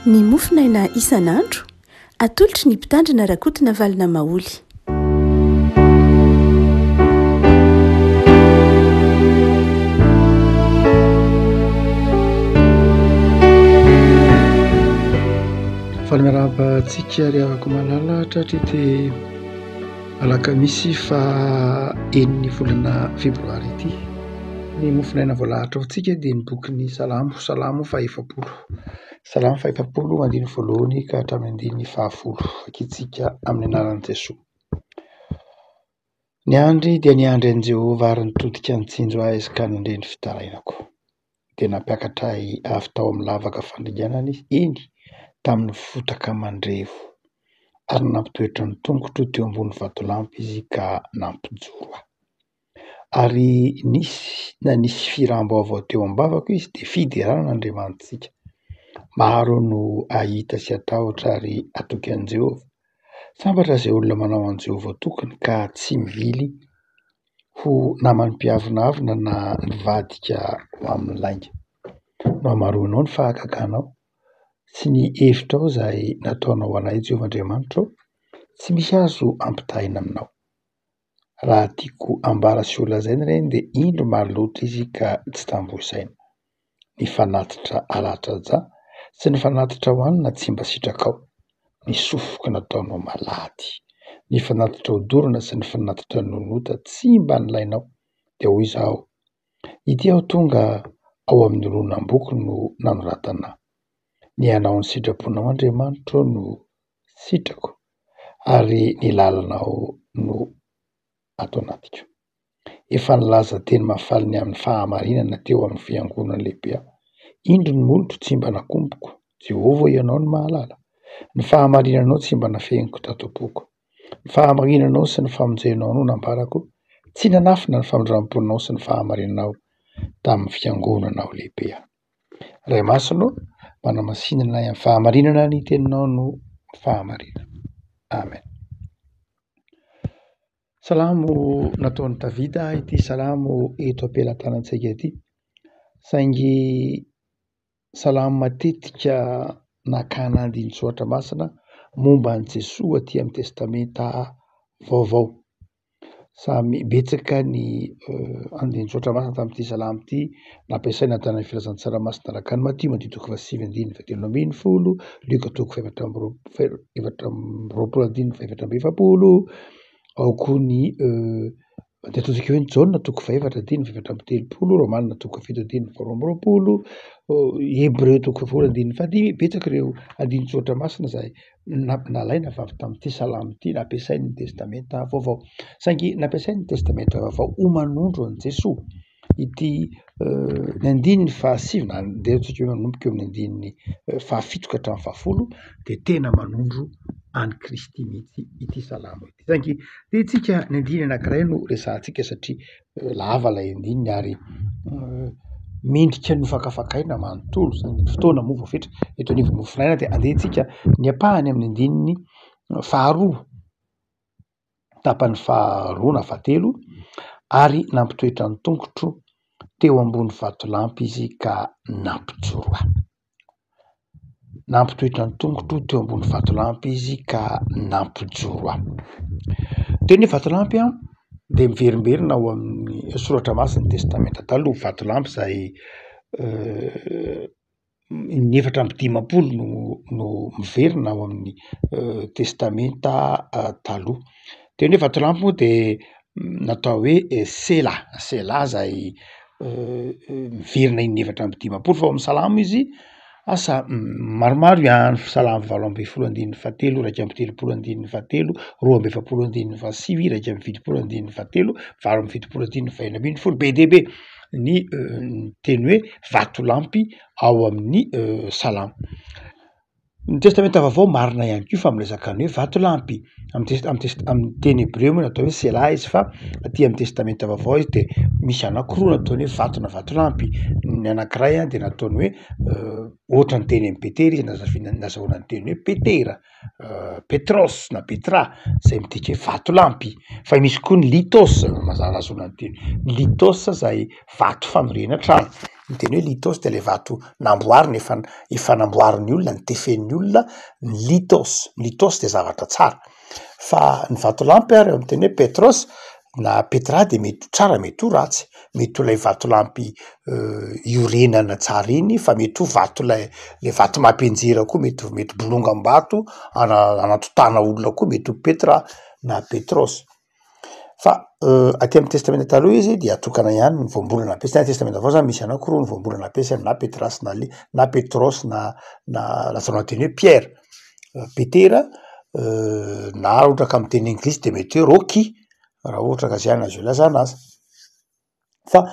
Ny mofonaina isan'andro, atolotry ny Mpitandrina Rakotonavalona Maholy. Faly miarahaba antsika ry havako malala tratry ity alakamisy faha enin'ny volana febroary ity. Ny mofonaina voalahatra ho antsika dia ny bokin'ny Salamo, Salamo faha-efapolo. Salamo faha-efapolo andininy voalohany ka hatramin'ny andininy fahafolo. Vakintsika amin'ny anaran'i Jesoa. Niandry dia niandry an'i Jehovah ary nitodika nitsinjo ahy izy ka nandre ny fitarainako. Dia nampiakatra ahy avy tao amin'ny lavaka fandringanana izy, eny, tamin'ny fotaka mandrevo. Ary nampitoetra ny tongotro teo ambony vatolampy izy ka nampijoro ahy. Ary nisy nanisy fihiram-baovao teo am-bavako izy dia fiderana an'Andriamanitsika. Maro no hahita sy hatahotra ary hatoky an'i Jehovah. Sambatra izay olona manao an'i Jehovah tokony ka tsy mivily ho naman'ny mpiavonavona na mivadika ho amin'ny lainga. Nohamaroinao ny fahagaganao sy ny hevitrao izay nataonao anay, Jehovah Andriamanitro ô, tsy misy azo ampitahaina aminao. Raha tiako ambara sy holazaina ireny dia indro maro loatra izy ka tsy tambo isaina. Ny fanatitra alatraja sy ny fanatitra hohanina tsy mba sitrakao, ny sofiko nataonao malady, ny fanatitra hodorana sy ny fanatitra nonota tsy mba nilainao, dia hoy izaho, ity aho tonga ao amin'ny horonam-boky no nanoratana ahy. Ny hanao ny sitraponao Andriamanitro no sitrako ary ny lalanao no ato anatiko. Efa nilaza teny mahafaly ny amin'ny fahamarinana teo amin'ny fiangonana lehibe aho. Indro ny molotro tsy mba nakomboko, Jehovah ianao no mahalala. Ny fahamarinanao tsy mba nafeniko tato am-poko. Ny fahamarinanao sy ny famonjenao no nambarako, tsy nanafina ny famindram-ponao sy ny fahamarinanao tamin'ny fiangonanao lehibe aho. Ray Masina ô, manamasinana ahy amin'ny fahamarinana ny teninao no fahamarinana. Amen. Salamo nataon'i Davida ity salamo eto am-pelatanantsika ity, saingy salamo matetika nakana andinin-tsoratra masina momba an'i Jesoa aty amin'ny testamenta vaovao. Samy betsaka ny andinin-tsoratra masina tamin'ity salamo ity nampiasaina tany amin'ny filazantsara masina araka an'i Matio, Matio toko fahasivy andininy fahatelo ambin'ny folo, Lioka toko fahefatra amby 24 andininy fahefatra amby 40, ao koa ny andeha ataontsika hoe ny Jaona toko fahefatra andininy fahefatra amby 30, Romana toko fahafito andininy faharoa amby 20, Hebreo toko fahafolo andininy fahadimy, betsaka ireo andinin-tsoratra masina izay nalaina avy avy tamin'ity salamo ity nampiasain'ny testamenta vaovao. Saingy nampiasain'ny testamenta vaovao ho manondro an'i Jesoa ity ny andininy fahasivy na andeha antsika hoe manomboka eo amin'ny andininy fahafito ka hatramin'ny fahafolo dia tena manondro an'i Kristy mihitsy ity salamo ity. Saingy dia tsika ny andininy anankiray no resahantsika satria lava ilay andininy ary mendrika ny hofakafakaina manontolo saingy ny fotoana moa voafetra eto anivon'ny mofonaina dia andeha tsika ny ampahany amin'ny andininy faharoa, tapany faharoa na fahatelo ary nampitoetra ny tongotro teo ambony vatolampy izy ka nampijoro ahy. Nampitoetra ny tongotro teo ambony vatolampy izy ka nampijoro ahy. Ny teny hoe vatolampy an dia miverimberina ao amin'ny soratra masin'ny testamenta taloha, vatolampy izay in'efatra amby 50 no no miverina ao amin'ny testamenta taloha. Ny teny hoe vatolampy moa dia natao hoe sela, sela izay miverina in'efatra amby 50 fa ao amin'ny salamo izy asa maromaro ihany, salamo 18 andininy fahatelo, 31 andininy fahatelo, 42 andininy fahasivy, 71 andininy fahatelo, 78 andininy fahenina ambin'ny folo, be dia be ny teny hoe vatolampy ao amin'ny salamo. Ny testamenta vaovao marina ihany koa fa miresaka ny hoe vatolampy, amin'ny test- amin'ny test- amin'ny teny hebreo moa natao hoe sela izy fa aty amin'ny testamenta vaovao izy de misy anankiroa nataony hoe vato na vatolampy, ny anankiray a de nataony hoe ohatra ny teny amin'i Petera izy nazaviana- nazahoana ny teny hoe Petera, Petros na Petra zay midika hoe vatolampy, fa misy koa ny litôs mazava ahazoana ny teny litos zay vato fanorenana trano. Ny teny hoe lithos dia ilay vato namboarina, efa efa namboarin'ny olona, notefen'ny olona ny lithos. Ny lithos dia zavatra tsara. Fa ny vatolampy ary eo amin'ny teny hoe petros na petra dia mety ho tsara mety ho ratsy. Mety ho ilay vatolampy iorenana tsara iny fa mety ho vato ilay le vato mampianjera koa mety mety bolongam-bato ana- anatontana olona koa mety ho petra na petros. Fa aty amin'ny testamenta taloha izy dia tokana ihany ny voambolana ampiasaina, testamenta vaovao zany misy anakiroa ny voambolana ampiasaina na petras na le na petros na na lazaina teny hoe Pierre, Petera na ohatra ka amy teny anglisy de mety hoe rocky raha ohatra ka zay no azo ilazana azy. Fa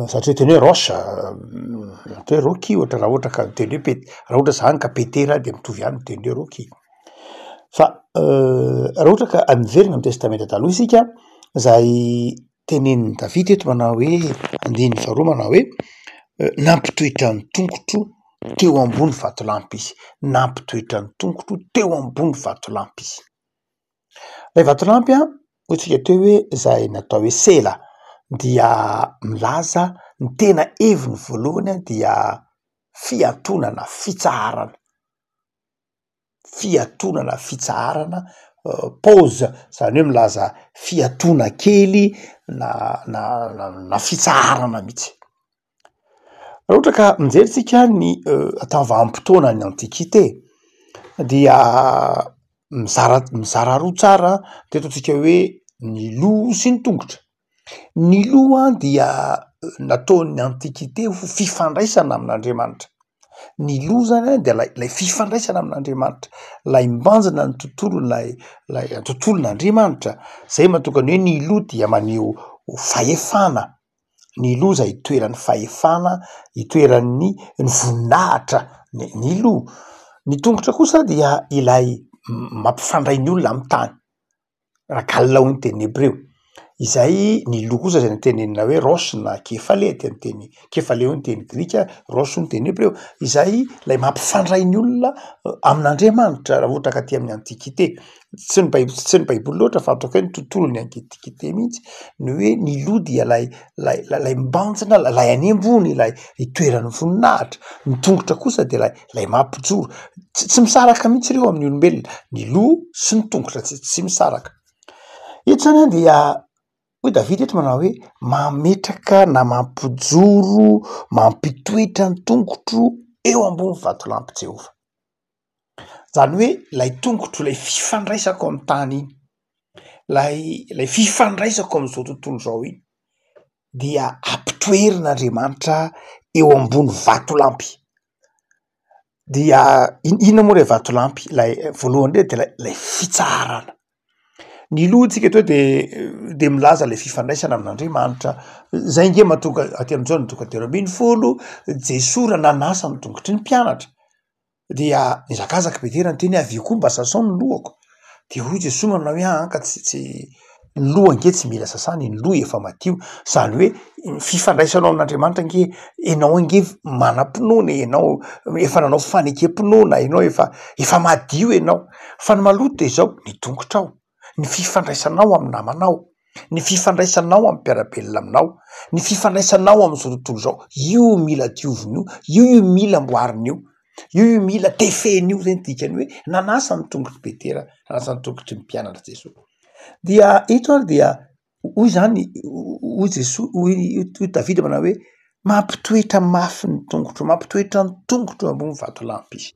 satria teny hoe roche mety hoe rocky ohatra raha ohatra ka miteny hoe pet- raha ohatra zany ka petera de mitovy ihany miteny hoe rocky. Fa raha ohatra ka miverina amy testamenta taloha isika, zay tenenin'i Davida eto manao hoe andininy faharoa manao hoe nampitoetra ny tongotro teo ambony vatolampy izy, nampitoetra ny tongotro teo ambony vatolampy izy. Ilay vatolampy an, hoy tsika teo hoe izay natao hoe sela dia milaza ny tena heviny voalohany dia fiantonana, fitsaharana, fiantonana, fitsaharana, pause zany hoe milaza fiatoana kely na na na fitsaharana mihitsy. Raha ohatra ka mijery tsika ny atao vanim-potoana ny antiquité dia mizara mizara roa tsara de ataontsika hoe ny loha sy ny tongotra. Ny loha dia nataon'ny antiquité ho fifandraisana amin'Andriamanitra, ny loha zany an de lay lay fifandraisana amin'Andriamanitra, lay mibanjina ny tontolo lay lay tontolon'Andriamanitra, zay mahatonga ny hoe ny loha dia maneho fahefana. ny loza itoeran'ny fahefana, itoeran'ny ny voninahitra ny ny loha. Ny tongotra kosa dia ilay mampifandray ny olona amin'ny tany, ragal hoy ny teny hebreo, izay ny loha kosa zay notenenina hoe rosh na kefale de ny teny kefale hoy ny teny grika, rosh hoy ny teny hebreo, izay ilay mampifandray ny olona amin'Andriamanitra raha ohatra ka aty amin'ny antiquité. Tsy ny bai- tsy ny baiboly loatra fa ataoko hoe ny tontolon'ny antiquité mihitsy, ny hoe ny loha dia lay lay lay mibanjina lay any ambony ilay itoeran'ny voninahitra, ny tongotra kosa de lay lay mampijoro, tsy tsy misaraka mihitsy ireo amin'ny olombelona, ny loha sy ny tongotra tsy tsy misaraka. Eto zany an dia hoy Davida eto manao hoe mametraka na mampijoro, mampitoetra ny tongotro eo ambony vatolampy Jehovah. Zany hoe lay tongotro lay fifandraisako amin'ny tany iny, lay lay fifandraisako amin'izao tontolo izao iny dia ampitoerin'Andriamanitra eo ambony vatolampy. Dia in- inona moa lay vatolampy? Lay voalohany indrindra de lay lay fitsaharana. Ny loha tsika teo de de milaza le fifandraisana amin'Andriamanitra, zay nge mahatonga aty amin'i Jaona toko fahatelo ambinifolo, Jesoa raha nanasa ny tongotry ny mpianatra dia nihazakazaka Petera niteny hoe avia koa mba sasao ny lohako, de hoy Jesoa manao hoe aa ka tsy tsy ny loha ange tsy mila sasana e, ny loha efa madio, zany hoe ny fifandraisanao amin'Andriamanitra ange, enao ange manam-pinoana e, enao efa nanao fanekem-pinoana, enao efa efa madio enao, fa ny maloto de zao ny tongotrao, ny fifandraisanao amin'ny namanao, ny fifandraisanao amin'ny mpiara-belona aminao, ny fifandraisanao amin'izao tontolo izao, io mila diovina io, io io mila amboarina io, io io mila tefena io, zay ny dikany hoe nanasa ny tongotr'i Petera, nanasa ny tongotry ny mpianatra Jesoa. Dia eto ary dia hoy zany hoy Jesoa hoy hoy Davida manao hoe mampitoetra mafy ny tongotro, mampitoetra ny tongotro eo ambony vatolampy izy.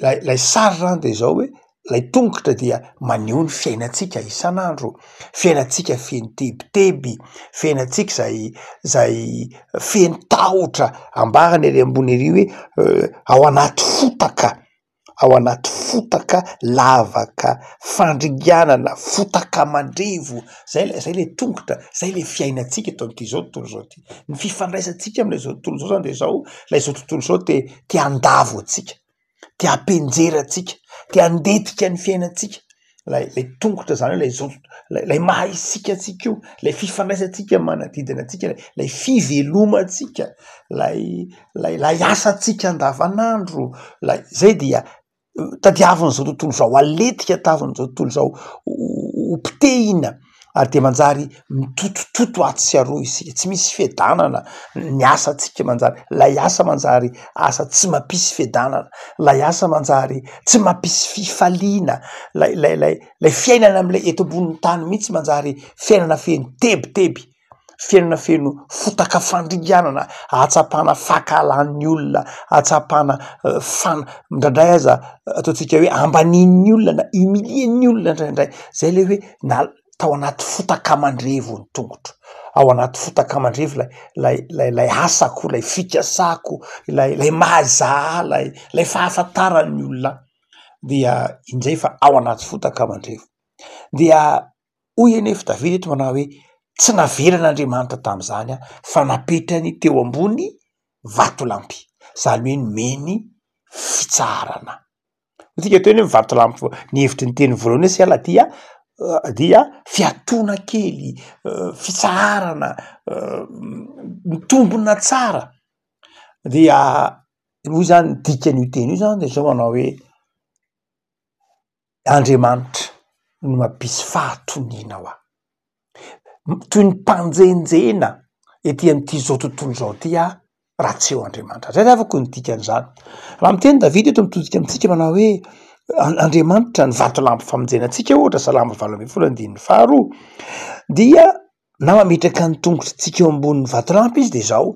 Lay lay sary zany de zao hoe lay tongotra dia maneho ny fiainantsika isan'andro, fiainantsika feno tebiteby, fiainantsika zay zay feno tahotra, ambarany ery ambony ery hoe ao anaty fotaka, ao anaty fotaka lavaka fandringanana, fotaka mandrevo, zay lay zay le tongotra, zay le fiainantsika eto am'ty zao tontolo zao ty, ny fifandraisantsika am'lay zao tontolo zao zany de zao, lay zao tontolo zao te te handavo antsika, te hampianjera antsika, te handetika ny fiainantsika, lay lay tongotra zany hoe lay zao lay lay maha isika antsika io, lay fifandraisantsika manodidina antsika, lay fivelomantsika, lay lay lay asantsika andavanandro, lay zay dia tadiavin'izao tontolo izao aletika, tadiavin'izao tontolo izao ho potehina. Ary dia manjary mitotototo atsy sy aroa isika, tsy misy fiadanana ny asantsika manjary, ilay asa manjary asa tsy mampisy fiadanana, ilay asa manjary tsy mampisy fifaliana, ilay ilay ilay ilay fiainana amin'ilay eto ambonin'ny tany mihitsy manjary fiainana feno tebiteby, fiainana feno fotaka fandringanana, ahatsapana fankahalan'ny olona, ahatsapana fan- indraindray aza ataontsika hoe ambanian'ny olona na humilier-n'ny olona indraindray, zay le hoe na tao anaty fotaka mandrevo ny tongotro, ao anaty fotaka mandrevo lay lay lay lay asako, lay fikasako, ilay lay maha za ahy, lay lay fahafantaran'ny olona ahy dia injay fa ao anaty fotaka mandrevo dia Hoy anefa Davida eto manao hoe, Tsy navelan'Andriamanitra tamin'izany aho, fa napetrany teo ambony vatolampy, izany hoe nomeny fitsaharana. Hoy tsika teo hoe ny vatolampy, ny hevitry ny teny voalohany hoe sela dia dia fiatoana kely, fitsaharana, mitombina tsara. Dia hoy izany ny dikan'io teny io izany de zao manao hoe. Andriamanitra no mampisy fahatoniana ho ahy. Toy ny mpanjenjena ety amin'ity zao tontolo izao ity aho raha tsy eo Andriamanitra. Zay ravako ny dikan'izany. Raha miteny Davida eto mitodika amintsika manao hoe Andriamanitra ny vatolampy famonjena antsika ohatra Salamo 18 andininy faharoa dia na mametraka ny tongotritsika eo ambonin'ny vatolampy izy de izao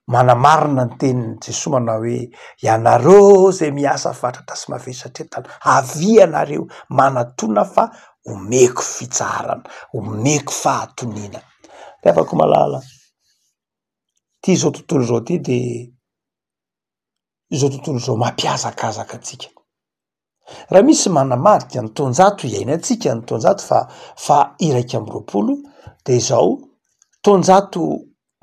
manamarina ny tenin'i Jesoa manao hoe ianareo zay miasa fatratra sy mavesatra entana, avia ianareo manatona fa omeko fitsaharana, omeko fahatoniana. Ry havako malala, ity izao tontolo izao ity de izao tontolo izao mampihazakazaka antsika. Raha misy manamarika ny taonjato iainantsika, ny taonjato faha faha-21 dia izao, taonjato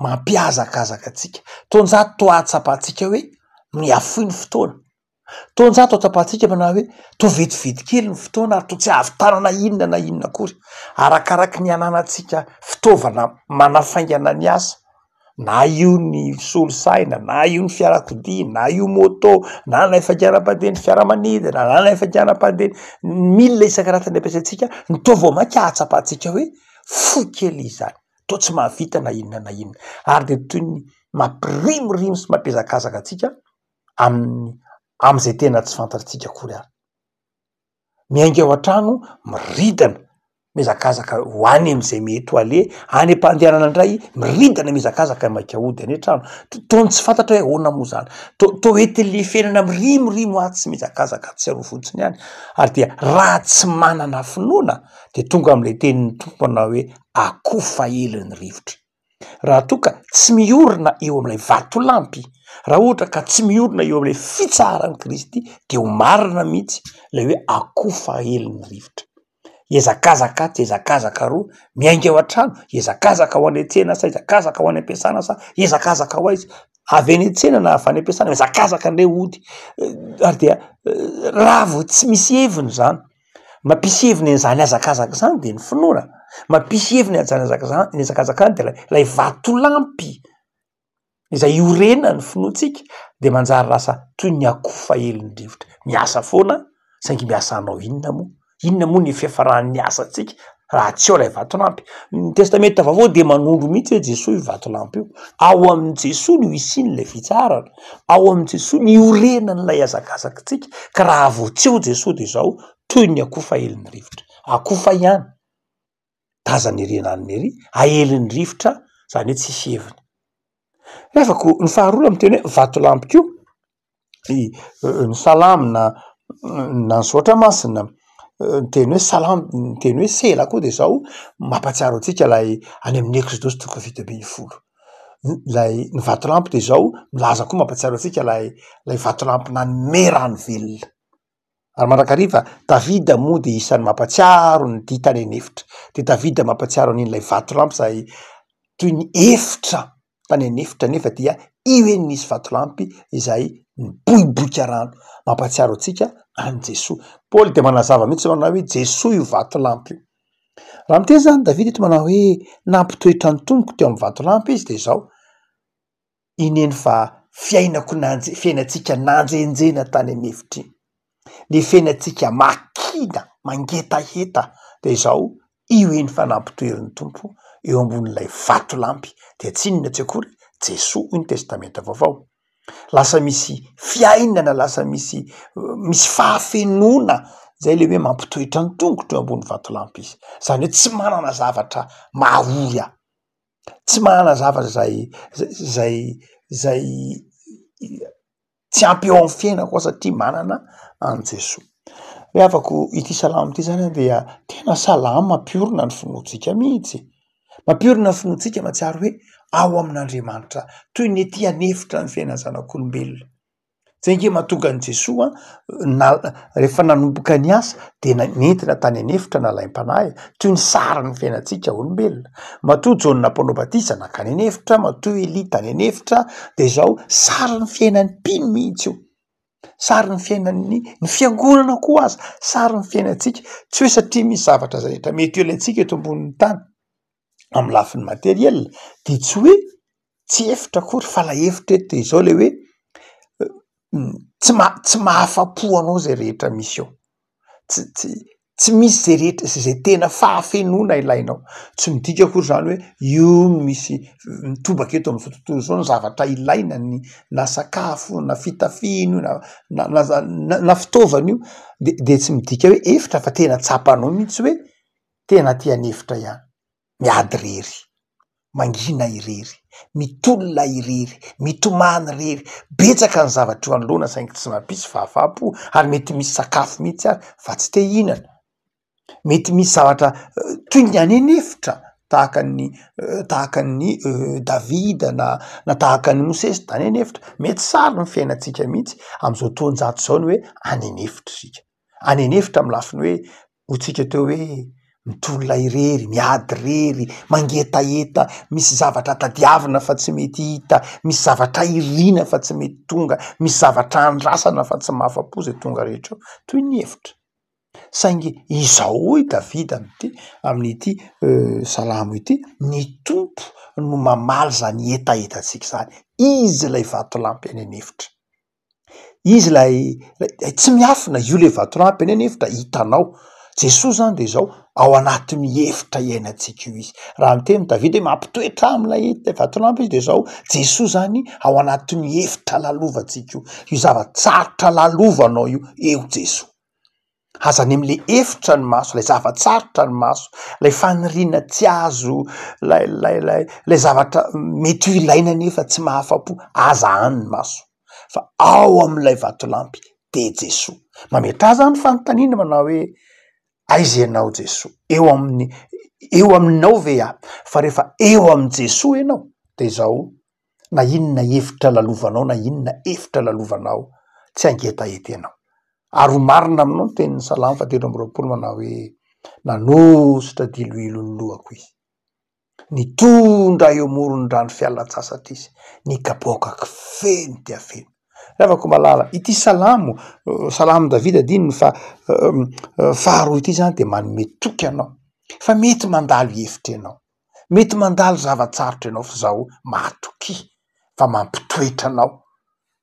mampihazakazaka antsika, taonjato toa ahatsapantsika hoe mihafohy ny fotoana, taonjato ahatsapantsika manao hoe toa vetivety kely ny fotoana ary toa tsy ahavitana na inona na inona akory, arakaraky ny ananantsika fitaovana manafaingana ny asa. na io ny solosaina, na io ny fiarakodia, na io moto, na ilay fainganam-pandeha ny fiaramanidina, na ilay fainganam-pandeha ny milina isan-karazany ampiasaintsika, ny toa vao mainka ahatsapantsika hoe fohy kely izany, toa tsy mahavita na inona na inona, ary dia toy ny mampirimorimo sy mampihazakazaka antsika amin'ny amin'izay tena tsy fantatsika akory ary. Miainga ao an-trano, miridana, mihazakazaka ho any amin'izay mety ho aleha, any am-pandehanana indray miridana mihazakazaka maika hody any an-trano, toa ny tsy fantatra hoe ahoana moa zany, to- toa entin'le fiainana mirimorimo atsy sy mihazakazaka atsy sy aroa fotsiny ihany, ary dia raha tsy manana finoana de tonga am'le tenin'ny Tompo manao hoe akofa elin'ny rivotra. Raha toa ka tsy miorina eo amin'ilay vatolampy, raha ohatra ka tsy miorina eo amin'ilay fitsaharan'i Kristy dia ho marina mihitsy ilay hoe akofa elin'ny rivotra. Hiazakazaka atsy, hiazakazaka aroa, miainga ao an-trano, hiazakazaka ho any an-tsena sa hiazakazaka ho any am-piasana sa hiazakazaka ho aiza? Avy any an-tsena na avy any am-piasana mihazakazaka indray hody ary dia raha vao tsy misy heviny izany. Mampisy heviny an'izany hazakazaka izany de ny finoana, mampisy heviny an'izany hazakazaka ny hazakazaka zany de lay lay vatolampy izay iorenan'ny finoantsika de manjary lasa toy ny akofa helin-drivotra, miasa foana saingy miasa hanao inona moa? Inona moa ny fiafaran'ny asantsika raha tsy eo ilay vatolampy? Ny testamenta vaovao dia manondro mihitsy hoe Jesoa io vatolampy io, ao amin'i Jesoa no hisian'ilay fitsaharana, ao amin'i Jesoa no iorenan'ilay hazakazakitsika, ka raha vao tsy eo Jesoa dia izao toy ny akofa aelin'ny rivotra, akofa ihany, tazana ery ananona ery, aelin'ny rivotra, izany hoe tsisy heviny. Nefa koa ny faharoa raha miteny hoe vatolampy koa, ny salamo na na ny soratra masina, ny teny hoe salamo, ny teny hoe sela koa de zao mampahatsiaro antsika lay any amin'ny eksodosy toko faha-17, lay ny vatolampy de zao milaza koa mampahatsiaro antsika lay lay vatolampy nanome rano velona. Ary mandrakariva, Davida moa dia isan'ny mampatsiaro ny dia tany an'efitra. Dia Davida mampatsiaro an'iny ilay vatolampy izay toy ny efitra tany an'efitra nefa dia io eny nisy vatolampy izay niboiboika rano. Mampatsiaro antsika an'i Jesoa. Paoly dia manazava mihitsy manao hoe Jesoa io vatolampy io. Raha miteny izany Davida eto manao hoe nampitoetra ny tompoko teo amin'ny vatolampy izy dia izao, Iny eny fa fiainako nanje- fiainantsika nanjenjena tany an'efitra iny, le fiainantsika makina, mangetaheta de izao. Io eny fa nampitoherin'ny Tompo eo ambonin'ilay vatolampy dia tsy inona tsy akory Jesoa hoy ny Testamenta Vaovao. Lasa misy fiainana, lasa misy misy fahafenoana, zay le hoe mampitoetra ny tongotro eo ambony vatolampy izy, zany hoe tsy manana zavatra maha-ory ahy, tsy manana zavatra zay zay zay tsy ampy eo amin'ny fiainako aho satria manana an'i Jesoa. Ry havako, ity salamo ity zany an dia tena salamo mampiorina ny finoantsika mihitsy, mampiorina ny finoantsika mahatsiaro hoe ao amin'Andriamanitra toy ny ety an'efitra ny fiainan'ny zanak'olombelona. Zay ange mahatonga an'i Jesoa na rehefa nanomboka ny asa dia nentina tany an'efitra nalaim-panahy toy ny sarin'ny fiainantsika olombelona. Matoa Jaona mpanao batisa nankany an'efitra, matoa Elia tany an'efitra dia izao sarin'ny fiainan'ny mpino mihitsy io. Sarin'ny fiainan'ny ny fiangonana koa aza, sarin'ny fiainantsika. Tsy hoe satria misy zavatra izay rehetra mety ho ilaintsika eto ambonin'ny tany amin'ny lafiny materiel dia tsy hoe tsy efitra akory fa ilay efitra eto dia izao ilay hoe tsy ma- tsy mahafa-po anao izay rehetra misy eo. Tsy tsy tsy misy izay rehetra izay tena fahafenoana ilainao. Tsy midika akory izany hoe io no misy mitobaka eto amin'izao tontolo izao ny zavatra ilaina ny na sakafo na fitafiana io na na na na fitaovana io de de tsy midika hoe efitra fa tena tsapanao mihitsy hoe tena aty an'efitra ihany. Miady irery, mangina irery, mitolona irery, mitomany irery, betsaka ny zavatra eo anoloana saingy tsy mampisy fahafaham-po ary mety misy sakafo mihitsy ary fa tsy te hihinana, mety misy zavatra toy ny any an'efitra tahaka ny tahaka an'i Davida na na tahaka an'i Mosesy tany an'efitra, mety sary ny fiainantsika mihitsy amin'izao taonjato izao ny hoe any an'efitra isika. Any an'efitra amin'ny lafiny hoe hoy tsika teo hoe mitolona irery, miady irery, mangetaheta, misy zavatra tadiavina fa tsy mety hita, misy zavatra irina fa tsy mety tonga, misy zavatra andrasana fa tsy mahafa-po zay tonga rehetra eo, toy ny efitra. Saingy izao hoy Davida amin'ity amin'ity salamo ity, ny Tompo no mamaly izany hetahetantsika izany, Izy ilay vatolampy any an'efitra. Izy ilay tsy miafina, io le vatolampy eny an'efitra hitanao. Jesoa zany de zao ao anatin'ny efitra iainantsika io izy. Raha niteny Davida hoe mampitoetra ahy amin'ilay vatolampy izy de zao Jesoa zany ao anatin'ny efitra lalovantsika io, io zava-tsarotra lalovanao io, eo Jesoa. Aza any amin'ilay efitra ny maso, ilay zava-tsarotra ny maso, ilay faniriana tsy azo, ilay ilay ilay ilay zavatra mety ho ilaina nefa tsy mahafa-po, aza any ny maso fa ao amin'ilay vatolampy dia Jesoa. Mametraha zany fanontaniana manao hoe aiza ianao Jesoa? Eo amin'ny eo aminao ve aho? Fa rehefa eo amin'i Jesoa ianao de izao na inona efitra lalovanao na inona efitra lalovanao tsy hangetaheta ianao. Ary ho marina aminao ny tenin'ny Salamo fahatelo amby 20 manao hoe, Nanosotra diloilo ny lohako izy, nitondra eo amoron-drano fialan-tsasatra izy, ny kapoakako feno dia feno. Ry havako malala, ity salamo, salamon'i Davida andininy fa faharoa ity zany dia manome toky anao fa mety mandalo hevitra ianao, mety mandalo zava-tsarotra ianao fa izao matokia fa mampitoetra anao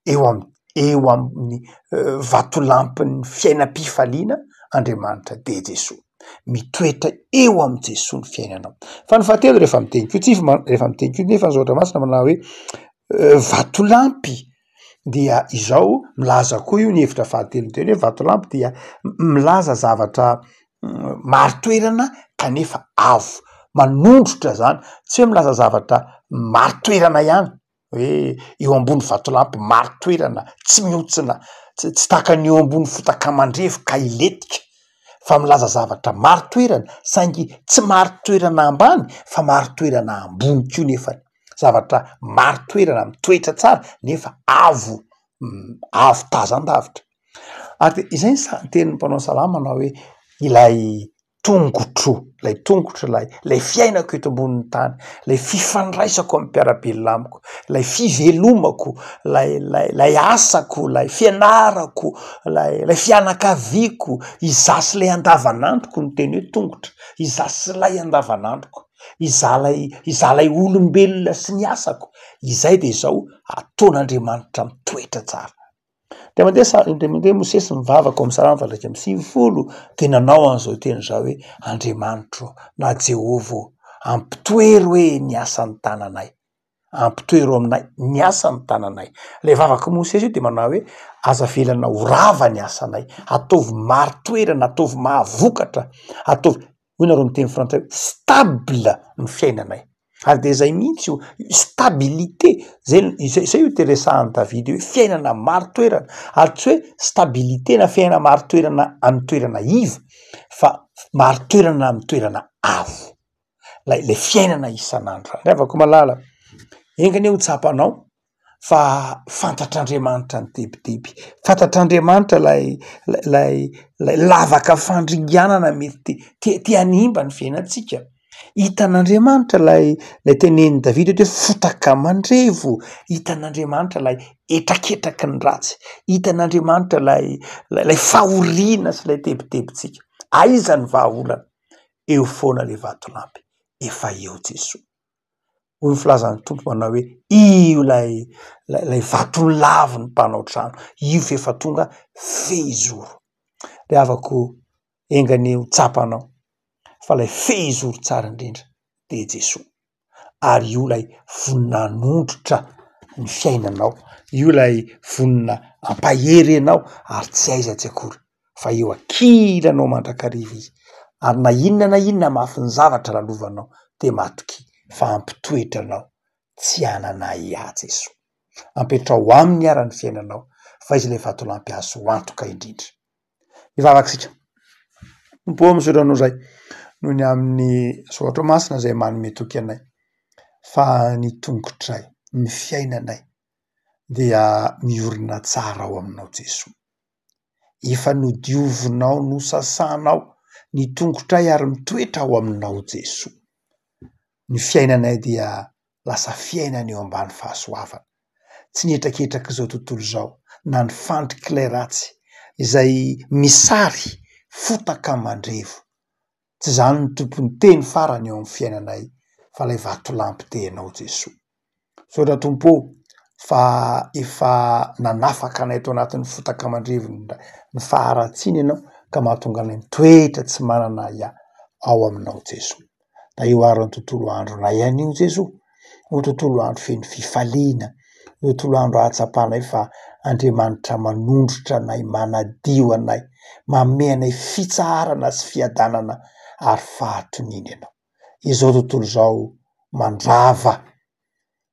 eo am- eo amin'ny vatolampin'ny fiainam-pifaliana Andriamanitra dia Jesoa. Mitoetra eo amin'i Jesoa ny fiainanao. Fa ny fahatelo rehefa miteny koa tsika ma- rehefa miteny koa nefa ny soratra masina manao hoe vatolampy dia izao milaza koa io ny hevitra fahatelo ny teny hoe vatolampy dia milaza zavatra marin-toerana kanefa avo, manondrotra zany, tsy hoe milaza zavatra marin-toerana ihany hoe eo ambony vatolampy marin-toerana tsy mihontsina, tsy tsy tahaka ny eo ambony fotaka mandrevo ka hilentika fa milaza zavatra marin-toerana saingy tsy marin-toerana ambany fa marin-toerana ambony koa nefany, zavatra marin-toerana mitoetra tsara nefa avo avo tazan-davitra. Ary de izay ny sa- tenin'ny mpanao salamo manao hoe ilay tongotro, ilay tongotro, ilay ilay fiainako eto ambonin'ny tany, ilay fifandraisako amin'ny mpiara-belona amiko, ilay fivelomako, ilay ilay ilay asako, ilay fianarako, ilay ilay fianakaviako, izaho sy ilay andavanandroko no teny hoe tongotra, izaho sy ilay andavanandroko, izaho ilay izaho ilay olombelona sy ny asako, izay de izao ataon'Andriamanitra mitoetra tsara. Indray mandeha sa- indray mandeha Mosesy mivavaka ao amin'ny Salamo faha-91 dia nanao an'izao teny izao hoe, Andriamanitro ô, na Jehovah ô, ampitoero hoe ny asan'ny tananay. Ampitoero aminay ny asan'ny tananay. Ilay vavak'i Mosesy io dia manao hoe, aza avelanao ho rava ny asanay, ataovy marin-toerana, ataovy mahavokatra, ataovy, hoy nareo miteny frantsay hoe stable ny fiainanay. Ary dia izay mihitsy io stabilité, zay izay izay io te-resahan'i Davida io hoe fiainana marin-toerana, ary tsy hoe stabilité na fiainana marin-toerana amin'ny toerana iva fa marin-toerana amin'ny toerana avo. Ilay ilay fiainana isan'andro. Ry havako malala, enga anie ho tsapanao fa fantatr'Andriamanitra ny tebiteby, fantatr'Andriamanitra ilay ilay ilay lavaka fandringanana mety te te hanimba ny fiainantsika. Hitan'Andriamanitra ilay ilay tenenin'i Davida eto hoe fotaka mandrevo, hitan'Andriamanitra ilay hetraketraky ny ratsy, hitan'Andriamanitra ilay ilay fahoriana sy ilay tebitebintsika. Aiza ny vahaolana? Eo foana ilay vatolampy, efa eo Jesoa. Hoy ny filazan'ny Tompo manao hoe io ilay ilay vato nolavin'ny mpanao trano, io f'efa tonga fehizoro. Ry havako, enga anie ho tsapanao fa ilay fehizoro tsara indrindra dia Jesoa. Ary io ilay vonona hanondrotra ny fiainanao, io ilay vonona hampahery anao ary tsy aiza tsy akory fa eo ankilanao mandrakariva izy. Ary na inona na inona hamafin'ny zavatra lalovanao dia matokia fa hampitoetra anao tsy hanana ahiahy Jesoa. Ampetraho aminy ara ny fiainanao fa izy ilay vatolampy azo antoka indrindra. Hivavaka isika. Tompo ô, misaotra Anao izahay noho ny amin'ny soratra masina izay manome toky anay fa ny tongotray, ny fiainanay dia miorina tsara ao Aminao Jesoa. Efa nodiovinao, nosasanao ny tongotray ary mitoetra ao Aminao Jesoa. Ny fiainanay dia lasa fiainana eo ambany fahasoavana. Tsy ny hetraketrak'izao tontolo izao na ny fandrik'ilay ratsy izay misary fotaka mandrevo. Tsy izany no tompon'ny teny farany eo amin'ny fiainanay fa ilay vatolampy dia Ianao Jesoa. Misaotra Tompo ô fa efa nanafaka anay tao anatin'ny fotaka mandrevon'ny ny faharatsiana Ianao ka mahatonga anay mitoetra tsy manana ahiahy ao aminao Jesoa. Tahio àry ny tontolo andronay anio Jesoa, ho tontolo andro feno fifaliana, ho tontolo andro ahatsapanay fa Andriamanitra manondrotra anay, manadio anay, manome anay fitsaharana sy fiadanana ary fahatoniana Ianao. Izao tontolo izao mandrava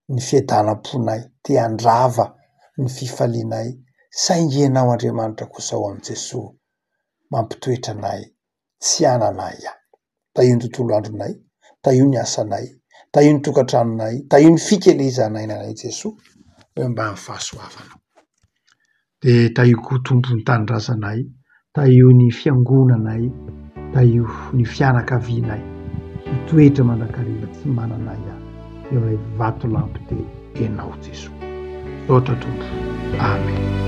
ny fiadanam-ponay, te handrava ny fifalianay, saingy Ianao Andriamanitra kosa ao amin'i Jesoa mampitoetra anay tsy hanana ahiahy. Tahio ny tontolo andronay, tahio ny asanay, tahio ny tokantranonay, tahio ny fikelezan'ainanay Jesoa eo ambany fahasoavanao. Dia tahio koa Tompo ny tanindrazanay, tahio ny fiangonanay, tahio ny fianakavianay, hitoetra mandrakariva tsy manana ahiahy eo amin'ilay vatolampy dia Ianao Jesoa. Misaotra Tompo. Amen.